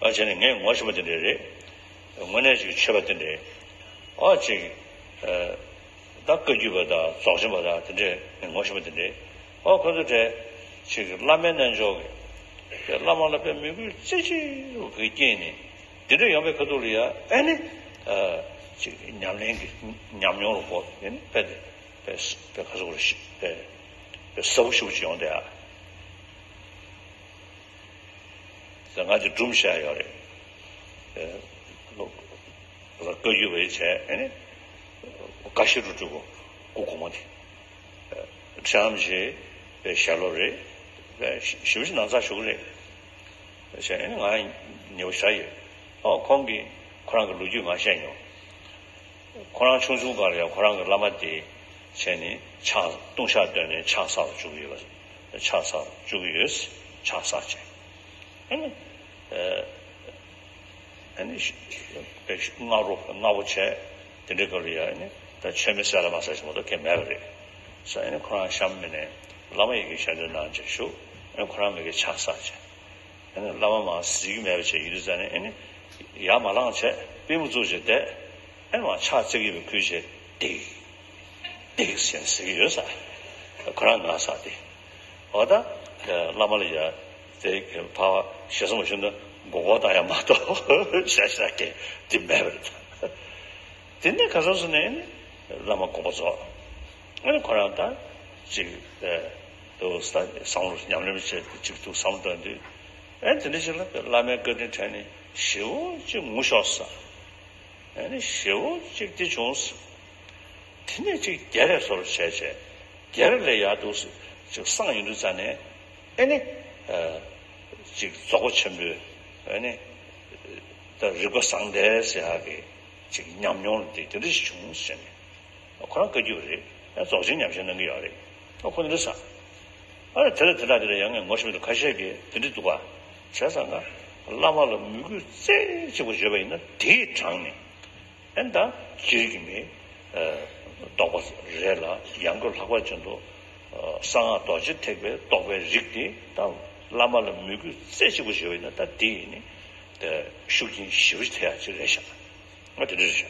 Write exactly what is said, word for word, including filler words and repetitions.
ཨ་བྱས་ནས་ངས་ངོ་ཤེས་པ་དེ་འདྲས་རེད། དངོས་གནས་ཅིག་ཆོས་པ་དེ་འདྲས། ཨ་ཅིག་ཨ་ད་བཀའ་བརྒྱུད་པ་དང་རྫོགས་ཆེན་པ་དང་དེ་འདྲས་ངས་ངོ་ཤེས་པ་དེ་འདྲས། ཨ་ཁོ་ཚོ་གྲས་ཅིག་བླ་མའི་རྣལ་འབྱོར་གྱི་དེ་བླ་མ་ལ་དཔེ་མོས་གུས་རྩེ་གཅིག་གིས་སྐྱེས་ནས་དེ་འདྲས་ཡོང་པའི་ཁ་ཐུག་ལ་ཡ་ཨ་ནི་ཨ་ཅིག་ཉམས་ལེན་གྱི་ཉམས་མྱོང་རུ་གོ་ཨ་ནི་དཔེ་དེ་དཔེ་དཔེ་ཁ་ཚུགས་རུ་ཞིག་དཔེ་དཔེ་ཟབ་པོ་ཞེ་པོ་ཅིག་ཡོང་བསྡད་ཨ། ང་ཚོས་སྒྲུང་བཤད་ཡོད་རེད། ཨེ། བཀའ་བརྒྱུད་པ་ཡི་བྱས་ཨེ་ནི། བཀའ་བཞིན་རུ་སྤྲུལ་སྐུ་སྐུ་གོང་མ་དེ། ཁྲི་འམ་ཞེས་པའི་ཞལ་སློབ་རེད། ཞིབ་ཞིབ་ནང་ཚགས་ཞུ་གི་རེད། བྱས་ཨེ་ནི་ང་ཉེ་བོ་ཞྭ་ཡོད། ཨོ་ཁོང་གིས་ཁོ་རང་གི་ལོ་རྒྱུས་ང་བཤད་མྱོང་། ཁོ་རང་ཆུང་ཆུང་སྒང་ལ་ཡང་ཁོ་རང་གི་བླ་མ་དེ་བྱས་ནས་ཕྱག་ལྟུང་བཤགས་བཏོན་ནས་ཕྱག་བསགས་ལ་བཅུག་གི་ཡོད་པ། ཕྱག་བསགས་བཅུག་གི་ཡོད། ཕྱག་བསགས་བྱས། ཨ་ནི། ཨ་ནི། སྔ་རོ་སྔ་བོ་བྱས། དེ་འདྲའི་སྐབས་ལ་ཡང་ཨ་ནི་ད་མཆོད་མེ་གསལ་ལ་མ་གསལ་ཞིག་མ་གཏོགས་ཁྱད་མེད་པ་རེད། ས་ཨ་ནི་ཁོ་རང་གཤམ་མི་ནས་བླ་མ་ཡི་གེ་ཞལ་འདོན་གནང་བྱས་བཞུགས། ཨ་ནི་ཁོ་རང་མི་གེ་ཕྱག་བསགས་བྱས། ཨ་ནི་བླ་མ་མ་གཟིགས་ཀྱི་མེད་པ་བྱས་ཡོད་དུས་ཙང་ནས་ཨ་ནི་ཡར་མ་ལངས་བྱས་པུས་མོ་བཙུགས་བྱས་བསྡད། ཨ་ནི་མ་ཕྱག་བཙལ་གྱི་ཡོད་པའི་ཁུལ་བྱས་ཏིག་ཏིག་ཟེར་ཟེར་གྱི་ཡོད་ས། ཁོ་རང་ང་ས་དེ། འོ་ད་བླ་མ་ལ་ཡ་དེ་ཕ་ཞེ་ས་མ་ཞུ་ན་མགོ་སྐོར་བཏང་ཡ་མ་གཏོགས་ཤ་ཤ་སྐད་དེ་མེད་པ་རེད། དེ་ནས་ཁ་སང་སོང་ནས་བླ་མ་དགོངས་པ་རྫོགས། ཨ་ནི་ཁོ་རང་ད་ཅིག་དུ་བསམ་བློ་ཉམས་ལེན་བྱས་ཏེ་ཅིག་ཏུ་བསམ་བློ་བཏང་དུས། ཨ་ནི་དེ་འདྲ་ཞིག་ལ་བླ་མའི་བཀའ་དྲིན་དྲན་ནས་ཞེ་བོ་ཅིག་ངུ་ཤོར་ས། ཨ་ནི་ཞེ་བོ་ཅིག་དེ་བྱུང་ས། དེ་ནས་ཅིག་རྒྱལ་ལ་སོར་བྱས་བྱས་རྒྱལ་ལ་ཡར་འདུག་ཅིག་སངས་ཡོང་དུས་ཙ་ནས་ཨ་ནི་ཅིག་རྫོགས་པ་ཆེན་པོའི་ཨ་ནི་ད་རིག་པ་བཟང་ལྡན་ཟེར་ཡག་གི་ཅིག་ཉམས་མྱོང་ལ་དེ་དེ་འདྲ་ཞིག་བྱུང་ཟེར་ནས། ཁོ་རང་བཀའ་བརྒྱུད་རེད། རྫོགས་ཆེན་ཉམས་བཞེས་གནང་གི་ཡོད་རེད། ཁོ་འདི་འདྲ་ས། ཨ་ནི་དེ་ལ་དེ་དག་དེ་ལ་ཡང་ངས་ངོ་ཤེས་མི་འདུག་ཁ་ཤས་ཀྱིས་དེ་འདྲ་འདུག་ག་བྱས་ཙང་ང་བླ་མ་ལ་མོས་གུས་རྩེ་གཅིག་པ་བརྗོད་པ་ཡིན་ན་དེའི་གྲངས་ནས། ཨེ་ད་སྤྱིར་གྱི་མི་རྟོགས་པ་རེད་ལ་ཡང་སྒོས་ལྷག་པར་དུ་གསང་སྔགས་རྡོ་རྗེ་ཐེག་པའི་རྟོགས་པའི་རིགས་དེ་ད་བླ་མ་ལ་མོས་གུས་རྩེ་གཅིག་པ་བྱས་པ་ཡིན་ན་ད་དེ་ཡིན་ནི་ཤུགས་རྐྱེན་ཞེ་པོ་ཅིག་ཐེབས་ཡག་ཅིག་རེད་ཤག་ང་དེ་འདྲ་རེད་ཤག